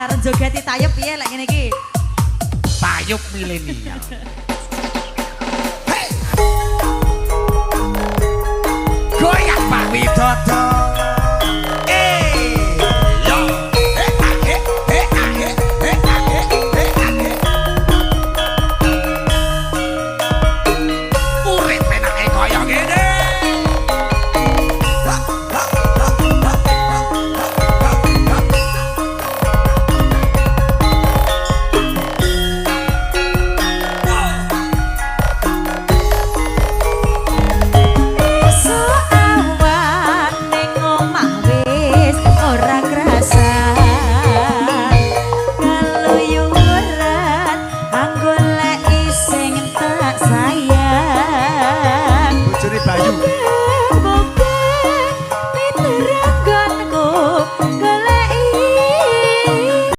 Arep jogeti tayub piye lek ngene iki? Tayub milenial. Hey! Goyang Pak Widodo.